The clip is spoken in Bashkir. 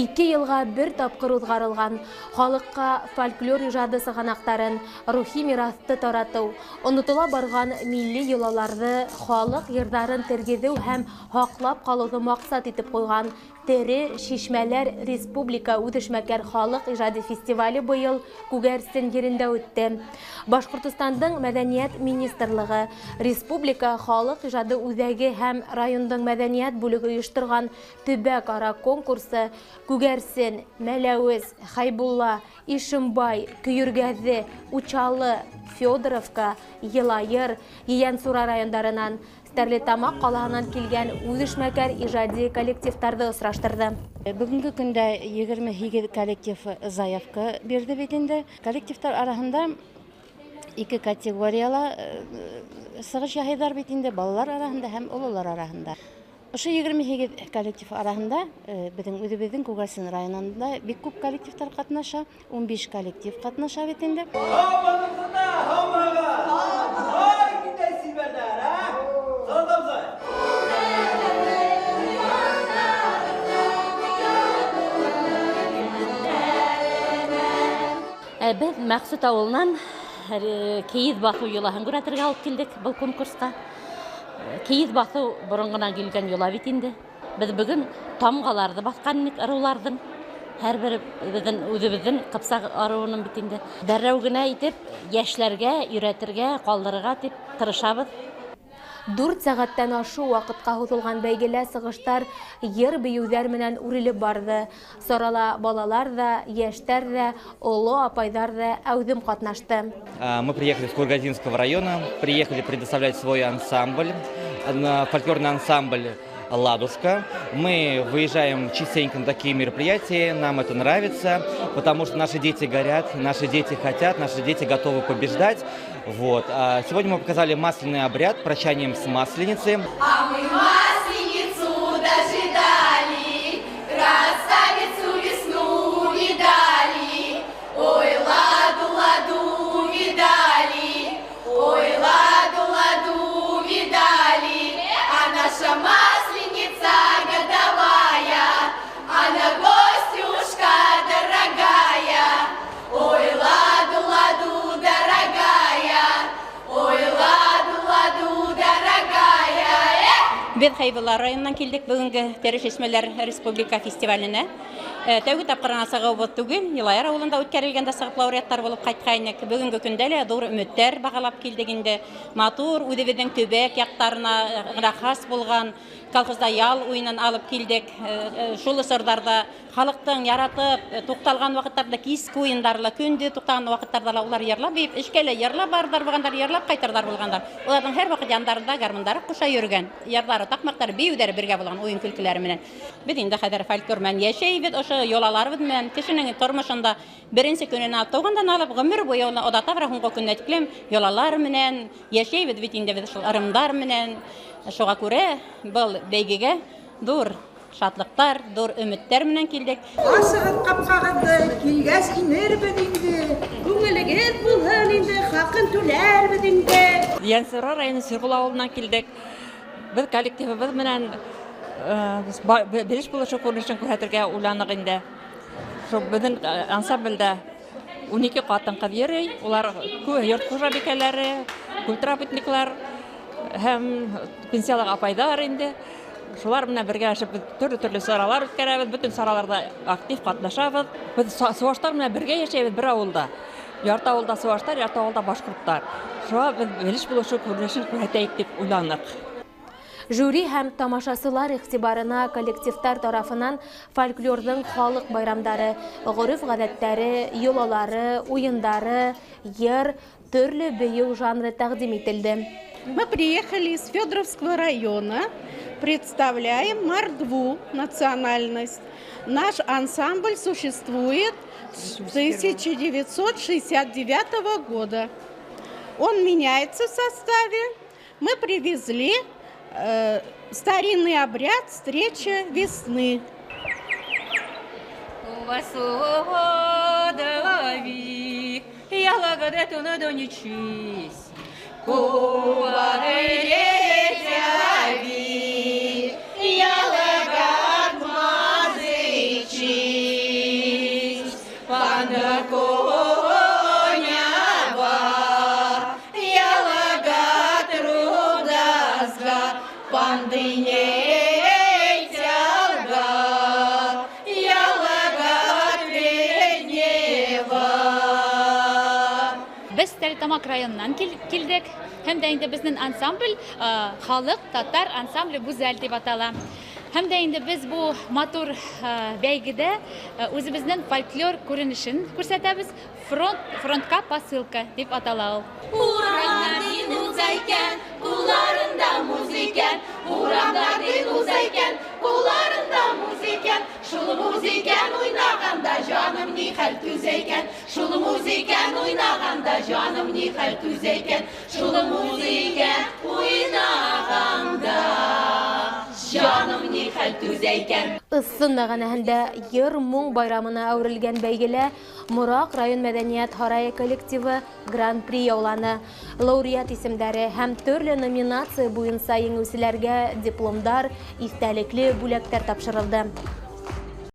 2 йылға бер тапҡыр уҙғарылған, халыҡҡа фольклор ижады сығанаҡтарын, рухи мираҫты таратыу, онотола барған милли йолаларҙы, халыҡ йырҙарын тергеҙеү һәм һаҡлап ҡалыуҙы маҡсат итеп ҡуйған «Тере шишмәләр» республика үҙешмәкәр халыҡ ижади фестивале быйыл Күгәрсен ерендә үтте. Башҡортостандың Мәҙәниәт министрлығы, Республика халыҡ ижады үҙәге һәм райондың мәҙәниәт бүлеге ойошторған төбәк ара конкурсы Күгәрсен, Мәләүез, Хәйбулла, Ишембай, Көйөргәҙе, Учалы, Федоровка, Йылайыр, Ейәнсура райондарынан, Стәрлетамаҡ ҡалаһынан килгән үҙешмәкәр ижади коллективтарҙы осраштырҙы. Бөгөнгө көндә 28 коллектив заявка бирҙе бит инде. Коллективтар араһында ике категорияла сығыш яһайҙар бит инде: балалар араһында һәм ололар араһында. Ошо 28 коллектив араһында беҙҙең үҙебеҙҙең Күгәрсен районында бик күп коллективтар ҡатнаша, 15 коллектив ҡатнаша бит инде. Һаумыһығыҙ, һаумыһығыҙ! Ай, ниндәй сибәрҙәр, ә? Салам, абзай! Беҙ Мәҡсүт ауылынан кейеҙ баҫыу йолаһын күрһәтергә алып килдек был конкурсҡа. Кейеҙ баҫыу боронғонан килгән йола бит инде. Беҙ бөгөн тамғаларҙы баҫҡан инек ырыуҙарҙың. Һәр бер беҙҙең үҙебеҙҙең ҡыпсаҡ ырыуының бит инде. Дәррәү генә итеп йәшләргә өйрәтергә, ҡалдырырға тип тырышабыҙ. 4 сәғәттән ашыу ваҡытҡа һуҙылған бәйгелә сығыштар йыр бейеүҙәр менән үрелеп барҙы. Сарала балалар ҙа, йәштәр ҙә, оло апайҙар ҙа әүҙем ҡатнашты. Мы приехали с Кургазинского района, приехали предоставлять свой ансамбль, фольклорный ансамбль «Ладушка». Мы выезжаем частенько на такие мероприятия, нам это нравится, потому что наши дети горят, наши дети хотят, наши дети готовы побеждать. Вот. А сегодня мы показали масляный обряд прощанием с Масленицей. А мы Масленицу дожидали, красавицу весну видали. Ой, ладу, ладу видали, ой, ладу, ладу видали. А наша Масленица годовая, она гостюшка дорогая. Ой, ладу, ладу, дорогая, ой, ладу, ладу, дорогая. Эх! Беҙ Хәйбулла районынан килдек бөгөнгө «Тере шишмәләр» республика фестиваленә. Тәүге тапҡыр сығыуыбыҙ түгел, Йылайыр ауылында үткәрелгәндә сығып лауреаттар булып ҡайтҡайныҡ. Бөгөнгө көндә лә ҙур өмөттәр бағалап килдек инде. Матур үҙебеҙҙең төбәк яҡтарына ғына хас булған «Колхозда ял» уйынын алып килдек. Шул осорҙарҙа халыҡтың яратып туҡталған ваҡыттарҙа киске уйындар ла, көндөҙ туҡтаған ваҡыттарҙа ла улар йырлап бейеп, эшкә лә йырлап барҙар булғандар, йырлап ҡайтырҙар булғандар. Уларҙың һәр ваҡыт яндарында гармундары ҡуша йөрөгән, йырҙары, таҡмаҡтары, бейеүҙәре бергә булған уйын көлкөләре менән. Беҙ инде хәҙер фольклор менән йәшәйбеҙ, ошо йолаларыбыҙ менән. Кешенең тормошонда беренсе көнөнә тыуғандан алып ғүмер буйы уны оҙата бара һуңғы көнөнә тиклем йолалар менән йәшәйбеҙ бит инде беҙ шул ырымдар менән. Шуға күрә был бәйгегә ҙур шатлыҡтар, ҙур өмөттәр менән килдек. Асығыҙ ҡапҡағыҙҙы, килгәс инербеҙ инде. Күңелегеҙ булһын инде, хаҡын түләрбеҙ инде. Ейәнсура районы Сирғол ауылынан килдек. Беҙ коллективыбыҙ менән белеш булышы күренешен күрһәтергә уйланыҡ инде. Шул беҙҙең ансамблдә 12 ҡатын-ҡыҙ йөрөй. Улар йорт хужабикәләре, культработниклар һәм пенсиялағы апайҙар инде. Шулар менән бергә эшләп беҙ төрлө-төрлө саралар үткәрәбеҙ, бөтөн сараларҙа актив ҡатнашабыҙ. Беҙ сыуаштар менән бергә йәшәйбеҙ бер ауылда. Ярты ауылда сыуаштар, ярты ауылда башҡорттар. Шуға беҙ белеш булышы күренешен күрһәтәйек тип уйланыҡ. Жюри һәм тамашасылар иғтибарына коллективтар тарафынан фольклорҙың халыҡ байрамдары, ғөрөф-ғәҙәттәре, йолалары, уйындары, йыр, төрлө бейеү жанры тәҡдим ителде. Мы приехали из Федоровского района, представляем мордву национальность. Наш ансамбль существует с 1969 года. Он меняется в составе. Мы привезли старинный обряд встречи весны. У вас лови, я лагодету на доничись. Куваны ретяви, я лагат мазычись. Стәрлетамаҡ районынан килдек. Һәм дә инде беҙҙең ансамбль халыҡ татар ансамбле Гүзәл тип атала. Һәм дә инде беҙ бу матур бәйгедә үҙебеҙҙең фольклор күренешен күрһәтәбеҙ. Фронтка посылка тип атала ул. Урамнардан уза икән, кулларында музыкан, урамнардан уза икән, кулларында музыкан, шул музыкан уйнаганда җаным ни хәл түзә икән, шул музыкан уйнаганда җаным ни хәл түзә икән, шул музыкан уйнаганда җаным ни хәл түзә икән. Ысын мәғәнәһендә йыр-моң байрамына әүерелгән бәйгелә Мораҡ район мәҙәниәт һарайы коллективы Гран-при яуланы. Лауреат исемдәре һәм төрлө номинация буйынса еңеүселәргә дипломдар, иҫтәлекле бүләктәр тапшырылды.